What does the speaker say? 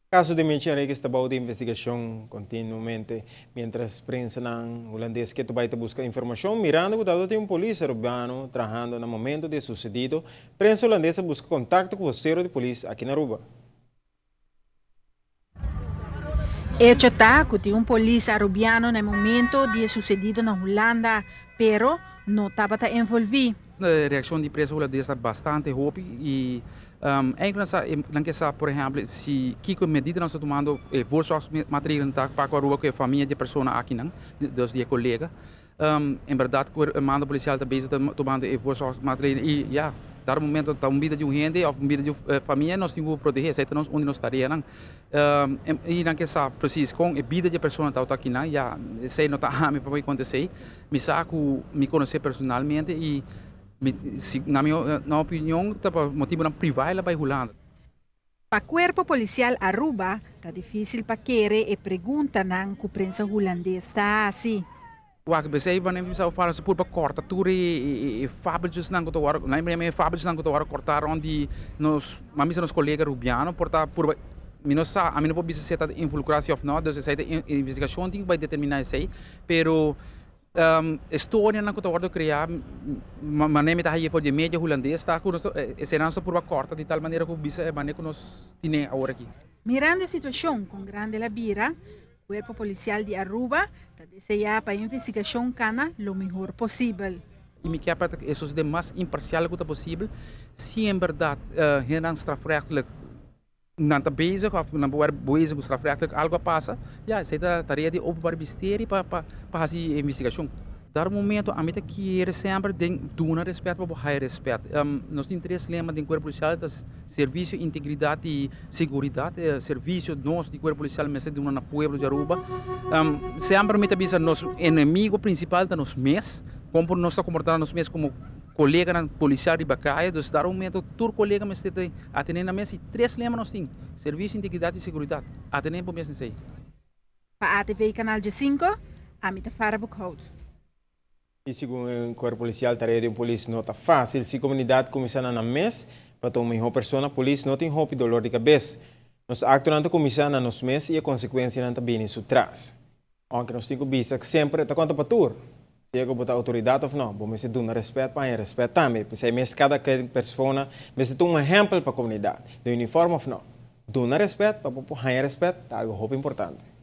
Caso di Michi Henriquez ta bou di investigacion continuamente, mientras prensanan Hulandes keto bay ta busca informacion, mirando cu tabata tin un polis Arubiano trahando na momento di e sucedido. Prensa Hulandes a busca contacto cu vocero di polis aki na Aruba. Hecho ta cu tin un polis Arubiano na e momento di e sucedido na Hulanda, pero no tabata envolvi. E reaccion di prensa Hulandes ta bastante hopi y eigenlijk nan ke sa, por ehempel, si kiko medida nan ta tumando, e voorzorgsmaatregelen ta pa cu Aruba cu e famia di e persona akinan, dus di e colega. En berdad cu e mando policial ta bezig ta tumando e voorzorgsmaatregelen y ya, dado momento ta un bida di un hende of un bida di un famia, nos tin cu protege, esey ta nos un di nos tareanan. Y nan ke sa precies con e bida di e persona ta akinan, ya, esey no ta ami pa bay conta esey. Mi sa cu mi conoce personalmente y mi, si, na mi na opinion ta pa motibonan priva el a bay Hulanda. Pa Cuerpo Policial Aruba ta dificil pa kere e preguntanan cu prensa Hulandes ta haci. Wak besey wanneer mi sa fala pur pa corta tur e fabeltjesnan cu ta worde, na e fabeltjesnan cu ta worde corta rond di nos, mami sa nos colega Rubiano por ta purba, mi no sa, ami no por bisa si e ta involucra si of no, dus esey ta investigacion tin cu bay determina esey, pero e storianan cu ta worde crea, manera mi ta haya for di e media Hulandes ta cu nos eseynan nos ta purba corta di tal manera cu bisa e manera cu nos tine awor aki. Mirando e situacion con grande la bira, Cuerpo Policial di Aruba ta desea pa e investigacion cana lo mihor posibel. Y mi kier pa e sosode mas imparcial cu ta posibel, si en berdad hendenan strafrechtelijk nan ta bezig of nan por word bezig cu strafrechtelijk algo a pasa, ya esey ta tarea di Openbaar Ministerie pa pa haci e investigacion. Dar momento ami ta kere semper den duna respet pa bo haya respet. Nos tin tres lema den Cuerpo Policial ta servicio, integridad y seguridad. Servicio nos di Cuerpo Policial mester duna na pueblo di Aruba. Semper mi ta bisa nos enemigo principal ta nos mes. Con por nos ta comporta nos mes como coleganan policial riba caya. Dus dar momento tur colega mester ta atene nan mes y tres lema nos tin, servicio, integridad y seguridad. Atene bo mes nesey. Pa ATV Canal 5, ami ta Farah Boekhout. Y segun e Cuerpo Policial, tarea di un polis no ta facil. Si comunidad cuminsa na nan mes pa ta un miho persona, polis no tin hopi dolor di cabes. Nos actonan ta cuminsa na nos mes y e consecuencianan ta bini su tras. Aunke nos tin cu bisa semper ta conta pa tur, sea cu bo ta autoridad of no, bo mester duna respet pa haña respet tambe. P'esey mes cada persona mester ta un ehempel pa comunidad, den uniform of no. Duna respet pa bo por haña respet ta algo hopi importante.